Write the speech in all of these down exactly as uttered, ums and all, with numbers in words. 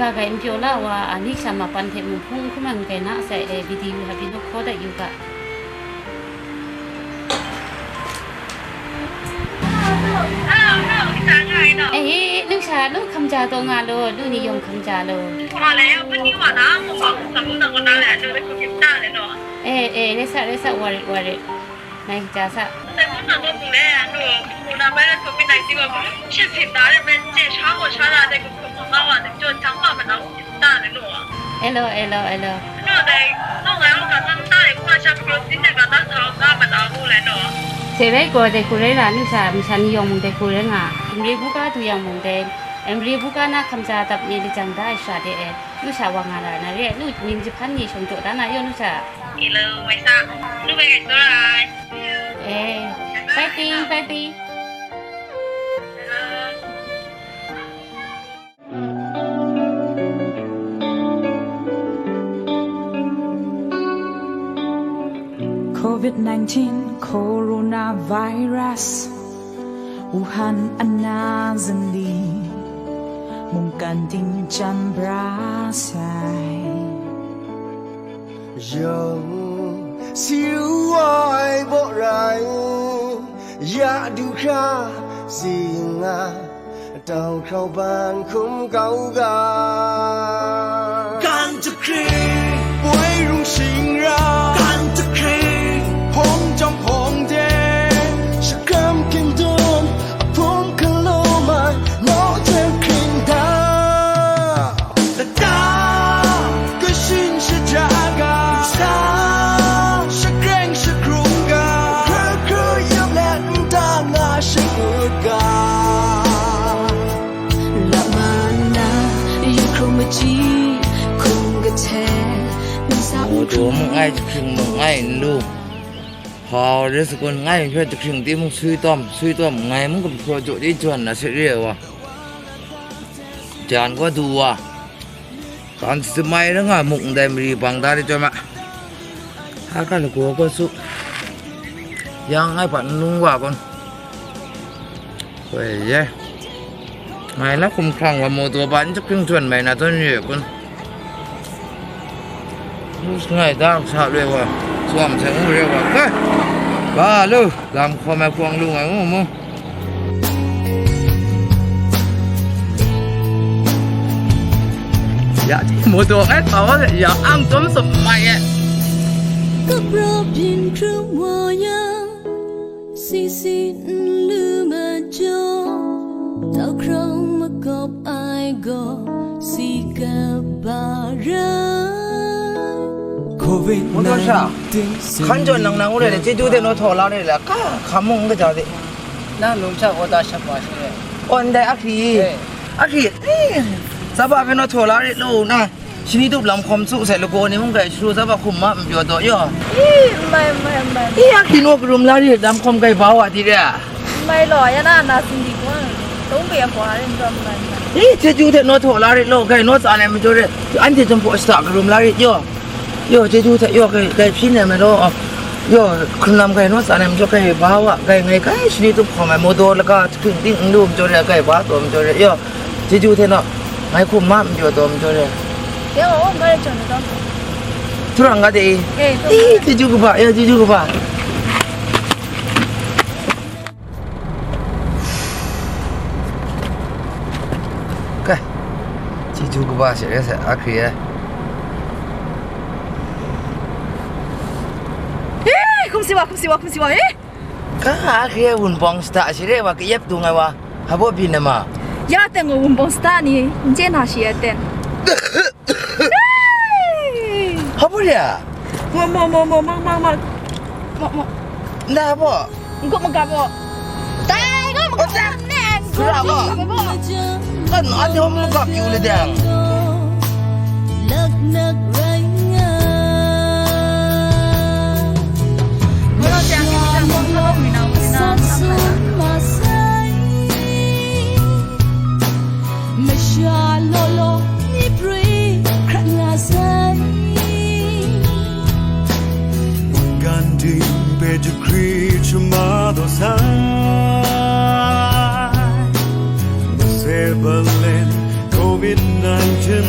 Ga gai n pyaw la wa, a, ni sha ma pan hte mung hpung n hkum ai n gai na sai e, bidi yu ha byi nu hkaw dat yu ga. Eh, nu sha, nu hkam ja taw nga lo, nu ni yawng hkam ja lo. Eh, eh, rai sa, rai sa, wa rit, wa rit. Ngai kaja sa. Hello, hello, hello. Serai gaw, dai hku rai ra, nu sha, masha ni yawng mung dai hku rai nga. Mre buga du yang mung dai, mre buga na hkam ja dap ni lajang da ai sha de e, nu sha wa nga na, na re, nu ning jahpan ni shawng jaw da na yaw, nu sha. Hello, mai sa, nu bai gai tsawra ai. Eh, fighting, fighting. COVID nineteen coronavirus, Wuhan ana zingli, mungkan ting chyam bra sai. Yau, si ru ai baw rai u, ya du hkra si nga, tau hkrau ban hkum kau ga. Kan jahkring, poi rung shing ra, kan jahkring, hpawng jawng hpawng de, shakram kingdom, a hpung galaw mai, law jahkring da. Lata, kashin shaja ga, sa, shakreng shakrung ga, hkru hkru yup let nta nga shangut ga. Lama na, yu hkrung maji, hkrung kahte, nsa Mawdaw mung ai, jahkring mung ai, nlu. Hpau re sakun ngai hpe jahkring timung sui tawm, sui tawm, ngai mung gumhpraw jaw di jawn na se re ai wa. Jan gaw du wa. Kan si mai ra nga muk ndai mari bang da ri chyawm a. Ha ka lagaw gaw su. Yang ai hpa n lung wa kun. Koi ye. Ngai la hkum hkrang wa mawdaw ba n jahkring jawn mai na zawn re kun. Ngai da sa re wa. Suam sai ngu re wa. Kai. Ba lu. Lam hkawm ai hpawng lu ngai ngu mu. Ya, mawdaw ai hpa wa ya ang chyawm sawm mai e. Kapraw byin hkrum wa yang, si si n lu majaw, tau hkrang makawp ai gaw, si kaba rai. COVID Mawdaw sha, nineteen hkan jawn nang nang u re le, chyeju de naw htaw la re le, ka hkam mung n kaja de. Nang lung hta wata shap wa shi re. Aw, ndai ahkri. Eh. Ahkri, eh, tsaba hpe naw htaw la re law, na. Shani tup lam hkawm su sai, lagaw ni mung kai sharu tsaba hkum ma n pyaw taw, yaw. Ih, n mai, n mai, n mai. Ih, ahkri naw karum la re, lam hkawm kai ba wa di re. N mai law, ya na, na sinding wa, dawng pe a hkwa re, n taw n mai, n mai. Ih, chyeju hte naw htaw la re law, kai naw tsa ai majaw re, anhte chyawm hpaw shada karum la re, yaw. Yaw, chyeju hte, yaw, kai, kai hpyi nem ai law, yaw, hkrun lam kai naw tsa nem jaw, kai ba wa, kai ngai, kai shani tup hkawm ai, mawdaw laga, jahkring ting n lu majaw re, kai ba taw majaw re, yaw, chyeju hte naw, ngai hkum ma majaw taw majaw re. Yaw, oh, ngai jaw ni taw. Turang ga de i. Eh, i, chyeju kaba, yaw, chyeju kaba. Kai, chyeju kaba she re sai, ahkri e. Eh, hkum si wa, hkum si wa, hkum si wa, eh. Ka ahkri e wunpawng shada she re wa, kayep dung ai wa, hpa baw byin ai ma? Ya teng gaw wunpawng shada ni, n chye na shi ya teng. Hpa baw re a? Mo, mo, mo, mo, mo, mo, mo. Mo, mo. Nda hpa baw? N gup magap gaw. Dai gaw magap. Sara gaw. Kan anhte hpa magap yu le dang. Laknak rai nga. Masha lolo ni masai, masha lolo ni pri hkrat nga sai. Gandhi pe jahkri chama do sai. Masai balen covid nineteen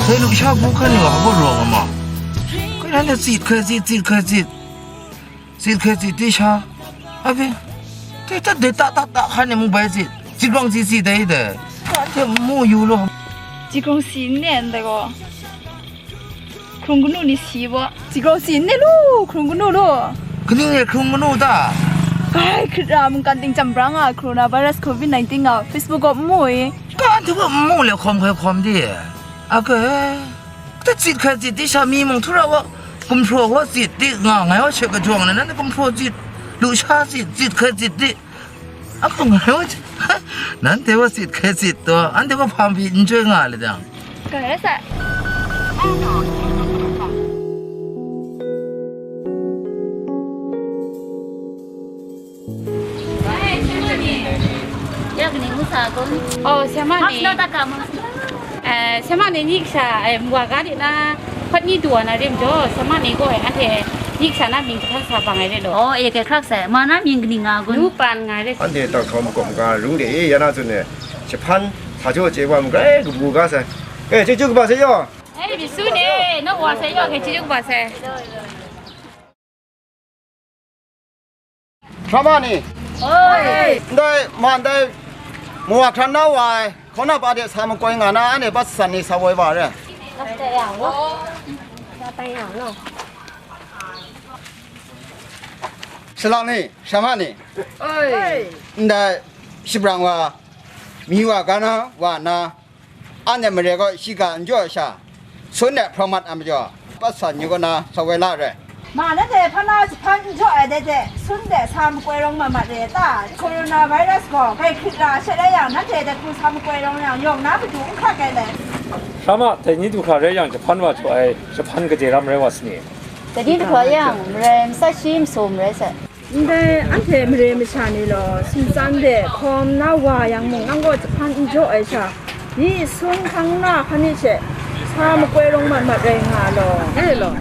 Dai lusha bu hkan ni wa hpa rawng a ma? Kai nan de tsit hkai tsit, tsit hkai tsit, tsit hkai tsit di sha. Abe, dai tat dai ta ta ta hkan ni mung bai tsit, tsit rawng tsit tsit dai de. Ka hte mu yu law. Tsit rawng si n ne ndai gaw. Hkrung kanu ni si wa. Tsit rawng si n ne lu, hkrung kanu lu. Kaning e hkrung kanu ta? Ai, hkrit ra mungkan ting chyam bra nga, coronavirus, covid nineteen nga, Facebook gaw n mu i. Ka hte gaw n mu le hkawm hkai hkawm di. Ake, kata tsit hkai tsit di sha mi mung htura wa, gumhpraw wa tsit di nga ngai wa she kajawng na, nanhte gumhpraw tsit, lusha tsit, tsit hkai tsit di. Aku ngai wa, nanhte wa tsit hkai tsit taw, anhte wa hpa pyi n chyoi nga le dang. Ga rai sai. Ya, kaning ngu sa kun? Oh, siapa ni? Mask lo tak ka, mask lo? Eh, siapa ni ni sa, eh, mwa ga di na, hpawt ni du wa na rim jo, siapa ni ko, eh, ante ni sa na ming kata sa bang ai le lo. Oh, eh, ke krak sa, ma na ming kaning nga kun? Nu pan nga le. Anhte tak hkawm kawm ga rung de, ya na tsun e, jahpan, sa jaw chye wa, mung grai kabu ga sai. Eh, chyeju kaba sai yaw. Eh, bisu ne, no wa sai yaw, ke chyeju kaba sai. Hkra ma ni? Oi. Ndai, ma ndai, mawa hkran na wa ai, hkauna pa de sa makoi nga na, anhte pat san ni sa woi wa re. Shalak ni, shama ni? Oi. Ndai, shibrang wa, mi wa, ga na, wa na, Anhte mare gaw shiga n jaw ai sha, sun de hpraw mat ai majaw, pat san ni kaw na sa woi la re. Ma, nanhte hpa na jahpan n jaw ai de de, sun de sa makoi rawng mat mat re ta? Corona virus gaw grai hkrit ra shet ai yang, nanhte de hku sa makoi rawng yang, yawng na matu n hkrak ai le. Hkra ma, dai ni du hkra rai yang, jahpan wa jaw ai, jahpan gade ram rai wa sani? Dai ni du hkra yang, marai masat shi masum rai sai. Ndai anhte mare masha ni law, sumtsan de hkawm na wa yang mung, nang gaw jahpan n jaw ai sha, yi sun hkang na hkan ni she, sa makoi rawng mat mat rai nga law. E law.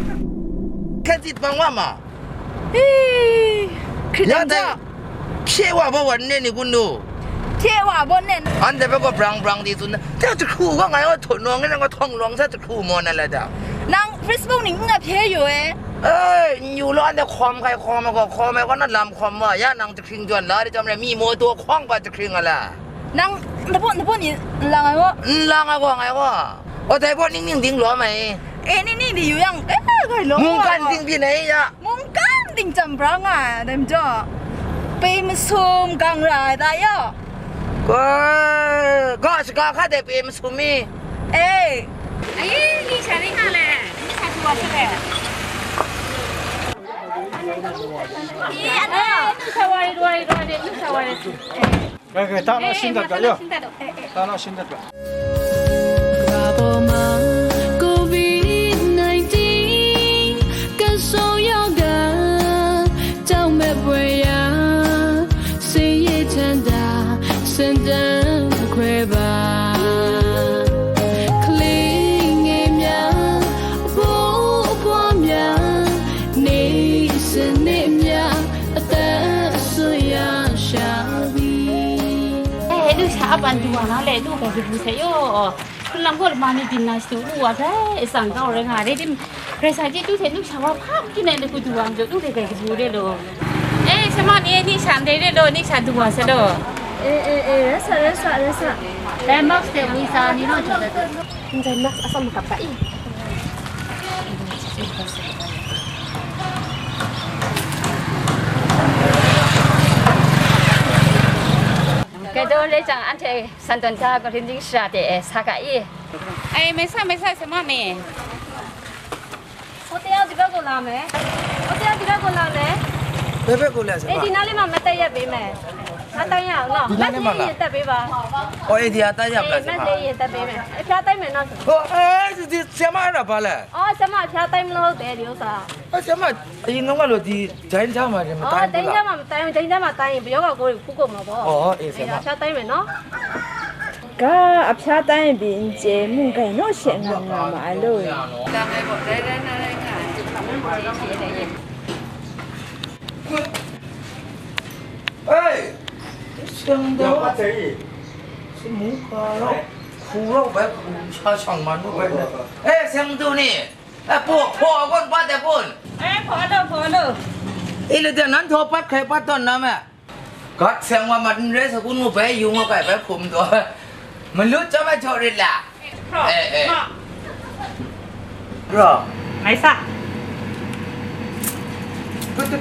Hkyen tsit bang wa ma? Hi, hkrit ya dai, hpye wa baw wa n ne ni kun nu? Hpye wa baw n ne. Anhte hpe gaw brang brang di tsun, hte jahku gaw ngai gaw htaw nawng e, nang gaw htawng lawng sa jahku maw na la da? Nang Facebook ning n nga hpye yu e. Ei, n yu law, anhte hkawm hkai hkawm ai gaw, hkawm ai gaw na lam hkawm wa, ya nang jahkring jawn la de chyam rai, mi maw taw hkawng hpa jahkring a la? Nang, na baw, na baw ni n lang ai gaw. N lang ai gaw, ngai gaw. Aw, dai baw ning ning ding lawm ai. E, ning ning di yu yang, e, grai lawm ai gaw. Mungkan ting byin ai ya. Mungkan ting chyam bra nga ai, dai majaw. Pei masum gang ra ai ta ya. Ga, ga shaga hka de pei masum mi. Ei. Ai, ni sha ni nga le, ni sha shu wa sha le. Ni, ane, nu sha wa ri, wa ri, wa ri, nu sha wa ri. Ga, ga, ta na shin dat ga, yo. Ta na shin dat ga. ကမ္ဘာပေါ်မှာ ကိုဗစ်-nineteen ကပ်ရောဂါ ကြောက်မက်ဖွယ်ရာ ဆင်းရဲချမ်းသာ စင်တန်းခွဲပါ ကလေးငယ်များ အဘိုးအဘွားများ နေ့စဉ်နေ့များ အသက်စွန့်ရရှာပြီ အဲ လူရှာအပန်တူပါနော်လေ လူပဲဘူးစေရော ခုနကလမနီတင်လာစတူဝါဖဲအစံကောင်းရငါရေဒီ Pressure ကြီးတူးထဲလူရှာဝါဖပ်ကြည့်နေတကူတူဝါမလို့လူတွေပဲကဘူးတယ်လို့ အဲ ဆမနေနေဆန်တယ်လို့နေဆန်တူဝါစလို့ အဲ အဲ အဲ ရဆာ ရဆာ ရဆာ အဲ Mask တဲ့ဝီစာနေတော့ကျွန်တော် Hindi, Mask အဆောင်မကပ်ပါအီး ကဲတော့ လက်ကျန်အန်ထဲ စံတန်တာကရင်ဒင်းရှာတဲ့ ဆာကအီး အဲ မဲဆာ မဲဆာ ဆမနေ ဟိုတယောက်ဒီဘက်ကိုလာမယ်။ ဟိုတယောက်ဒီဘက်ကိုလာမယ်။ ဘယ်ဘက်ကိုလဲဆရာမ။ အေး ဒီနားလေးမှာမတ်တပ်ရပ်ပေးမယ်။ မတ်တပ်ရအောင်နော်။ ဒီနားလေးမှာလား။ မတ်လေးရင်တပ်ပေးပါ။ အော် အေး ဒီဟာတပ်ရပ်မလားဆရာမ။ မတ်လေးရင်တပ်ပေးမယ်။ အဖျားတိုင်းမယ်နော်။ ဟို အဲး ဒီဆရာမအဲ့ဒါဘာလဲ။ အော် ဆရာမအဖျားတိုင်းမလို့ဟုတ်တယ်ဒီဥစ္စာ။ အဲဆရာမအရင်တော့ကလို့ဒီဒိုင်းချားမှာမတိုင်းဘူးလား။ အော် ဒိုင်းချားမှာမတိုင်းဘူး။ ဒိုင်းချားမှာတိုင်းရင်ပယောဂါကိုယ်တွေဖူးကုန်မှာပေါ့။ အော် အေးဆရာမ။ အဖျားတိုင်းမယ်နော်။ ကအဖျားတိုင်းပြီးရင်မုန်တိုင်းတော့ရှက်ငါငါမအလို့။ ဟေး ဆရာတော် ဆရာမူခါတော့ Hpu rau bai, hpu sha shang man mu bai. Eh, seng du ni. Eh, po, po, kon pat de pun. Eh, po lo, po lo. Eh, le de nan tho pat hkrai pat tawn na me. Gat seng wa mat n re sa kun mu bai, yung wa kai bai hkum do. Malut cha mai chaw rit la. Eh, eh. Ra. Mai sa. Bai, bai,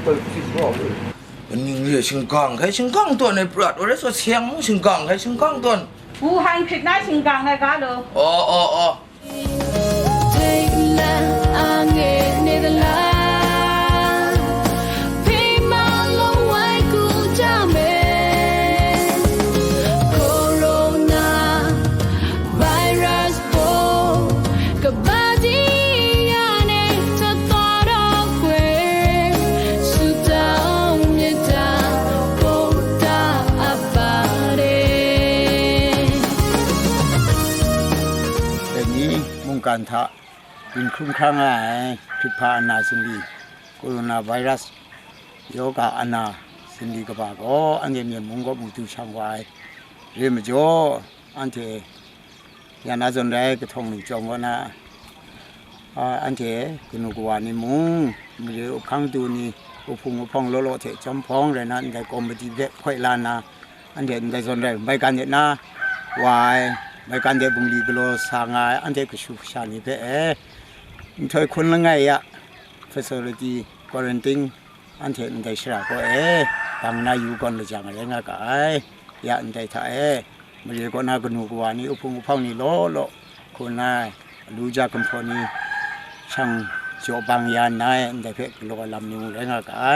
bai, bai, bai. Ning le shingkang hkai shingkang tawn ai prat, ore so siang mung shingkang hkai shingkang tawn. Wu han hkrit na shingkang ai ga lo. Oh, oh, oh. Virus ကို ကမ္ဘာကြီးရာနဲ့ ထပ်သွားတော့ခွင့် ဆုတောင်းမေတ္တာပို့တာအပ်ပါတယ်။ တနည်း မုန်ကန်ထ ဘိန်း hkrum hkrang nga ai ဖြိတ်ဖျက် အနာဇင်လီ ကိုရိုနာဗိုင်းရပ်စ် ရောဂါ အနာဇင်လီကမ္ဘာကို အန်ကယ် မျက်မှောင် ကောက်မှု သူဆောင်သွား ရဲမကျော် အန်ကယ် ရန်နာစွန်ရဲ ကထောင်လူကြောင့် ဝနာ အာ အန်ကယ် ကနူကဝါ နီမူ မရေ အိုပ်ခန်းတူ နီ အိုပ်ဖုံအိုပ်ဖောင် လောလောဆယ် ကျောင်းဖောင် ရနာ န်ကယ် ကော်မတီ ဘက်ခွဲလာနာ အန်ကယ် န်ကယ်စွန်ရဲ ဘိုင်ကန် ရနာ ဝိုင် ဘိုင်ကန် ဘုံလီ ကလော ဆာငါ အန်ကယ် ကရှုပ်ရှာ နီဖဲ အဲ န်ထွဲခွန်လငယ်ရ facility quarantine အန်ကယ် န်ကယ် ရှရာ ကော အဲ ဘင်နာ ယူကွန် လကြံ ရဲ ငါက အဲ ရ န်ကယ် ထ အဲ မရေ ကော နာ ကနူကဝါ နီ အိုပ်ဖုံအိုပ်ဖောင် နီ လောလော ခုန အလူကျ ကွန်ဖျို် နီ ဆောင်ကျော် ဘင် ရန်နာ အဲ န်ကယ် ဖဲ ကလော အလမ် နီ မူ ရဲ ငါက အဲ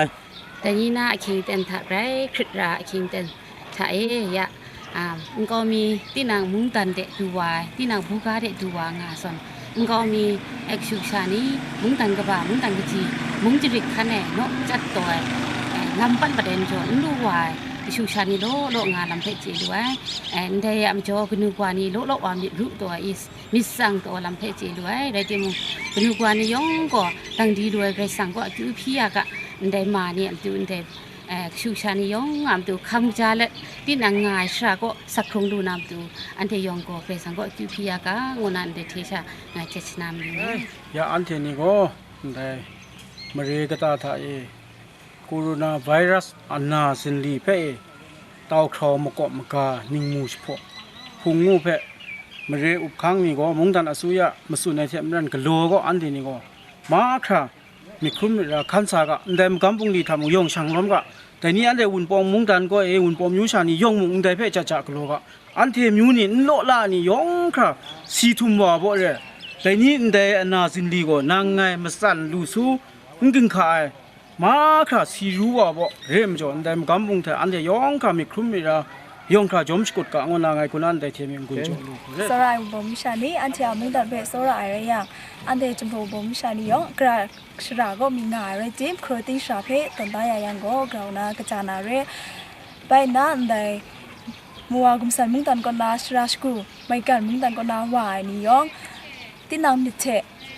တနည်း နာ အချိန်တန်ထ ခရစ်ရာ အချိန်တန်ထ အဲ ရ အာ မကောင်းမီ တိနံ မုန်းတန်တဲ့ ဒူဝါ တိနံ ဘူကားတဲ့ ဒူဝါ ငါစွန် မကောင်းမီ အက်ရှုရှာ နီ မုန်းတန်ကဘာ မုန်းတန်ကကြီး မုန်းကြရစ်ခါ နဲ့ နော် ကျတ်တော် အဲ လမ်းပတ်ပတ်တဲ့ ကြောင့် လူဝါ အရှုရှာ နီ လောလော ငါ လမ်းဖက် ကျေ လူဝါ အဲ န်ဒဲ ရ မကျော် ကနူကွာ နီ လောလော ဝါ မြစ်ရု တော် is မြစ်စံတော် လမ်းဖက် ကျေ လူဝါ ရဲ တိမူ ကနူကွာ နီ ယောင် ကော တန်ဒီ လူဝါ ရဲ စံ ကော အကျူဖီး ရ က န်ဒဲ မာ နီ အတူ န်ဒဲ အဲ ရှုပ်ရှာ နီ ယောင် ငါ မတူ ခမ်ကြား လက် တိနံ ငါ ရှရာ ကော စခုံ လူ နာ မတူ အန်တေ ယောင် ကော ရဲ စံ ကော အကျူဖီး ရ က ငို နာ န်ဒဲ ထေ ရှ ငါ ချက် ချ နာ မ လူ နီ ရ အန်တေ နီ ကော န်ဒဲ မရေ ကတာ ထ အဲ ကိုရိုနာဗိုင်းရပ်စ် အနာဇင်လီ ဖဲ အဲ တောက်ခေါ် မကော့မကာ နင်းမှု ရှဖော့ ဖုံငို့ ဖဲ မရေ ဥပ်ခန်း နီ ကော မုန်းတန် အစိုးရ မစွန့် နိုင် ထက် မရန် ကလော ကော အန်တေ နီ ကော မခရာ မီးခုမ် မီးရာ ခန်းစာ က န်ဒဲ မကမ် ပုင်လီ ထ မူ ယောင် ရှန် လွမ် က ဒဲ နီ အန်ဒဲ ဝုန်ပေါင် မုန်းတန် ကော အဲ ဝုန်ပေါင် မျိုး ရှာ နီ ယောင် မူ န်ဒဲ ဖဲ ချာချာ ကလော က အန်တေ မျိုး နီ န် လော့ လ နီ ယောင် ခရာ စီ ထုမ် ဝါ ဘိ ရဲ ဒဲ နီ န်ဒဲ အနာဇင်လီ ကော နံ ငိုင် မစန် လူ ဆူ န် ဂင် ခါ အဲ မခရာ စီ ရူ ဝါ ဘိ ရဲ မကျော် န်ဒဲ မကမ် ပုင် ထ အန်တေ ယောင် ခရာ မီးခုမ် မီးရာ ယောင် ခရာ ဂျောမ် ရှ် ကုတ် က ငို နာ ငိုင် ခု န န်ဒဲ ထေ မီ မုန် ကွန် ကျော် လူ ရဲ စောရအိုင် ဘုံမူ ရှာ နီ အန်တေ အမုန်းတန် ဖဲ စောရအိုင် ရဲ ရ အန်တေ ချံ ဘုံမူ ရှာ နီ ယောင် ခရာ ရှရာ ကော မီ ငါ ရဲ တိမ် ခရတင်း ရှရာ ဖဲ တွန်တာ ရ ရန် ကော ဂရောင် နာ ကကြာ နာ ရဲ ဘိုင် နာ န်ဒဲ မူဝါ ဂုံ စံ မုန်းတန် ကော နာ ရှရာ ရှ် ကူ မိုင် ကန် မုန်းတန် ကော နာ ဝါ အဲ နီ ယောင် တိနံ နံ ထဲ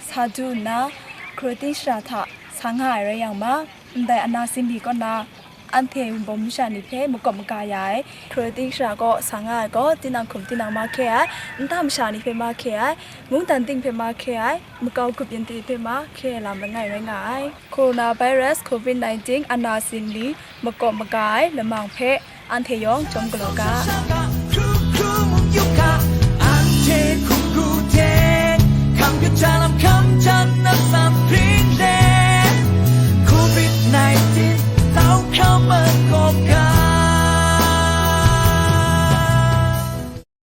ဆာ တူ နာ ခရတင်း ရှရာ ထ ဆာ ငါ အဲ ရဲ ယံ မ န်ဒဲ အနာဇင်လီ ကော နာ အန်တေ ဝုန်ပေါင် မျိုး ရှာ နီ ဖဲ မကော့မကာ ရ အဲ ခရတင်း ရှရာ ကော ဆာ ငါ အဲ ကော တိနံ ခုမ် တိနံ မ ခဲ အဲ န်တ မ ရှာ နီ ဖဲ မ ခဲ အဲ မုန်းတန် တိင် ဖဲ မ ခဲ အဲ မကော့ ခုပ် ယံ တေ ဖဲ မ ခဲ လမ် လငိုင် ရဲ ငါ အဲ ကိုရိုနာဗိုင်းရပ်စ် COVID nineteen အနာဇင်လီ မကော့မကာ အဲ လမံ ဖဲ အန်တေ ယောင် ကျောမ် ကလော က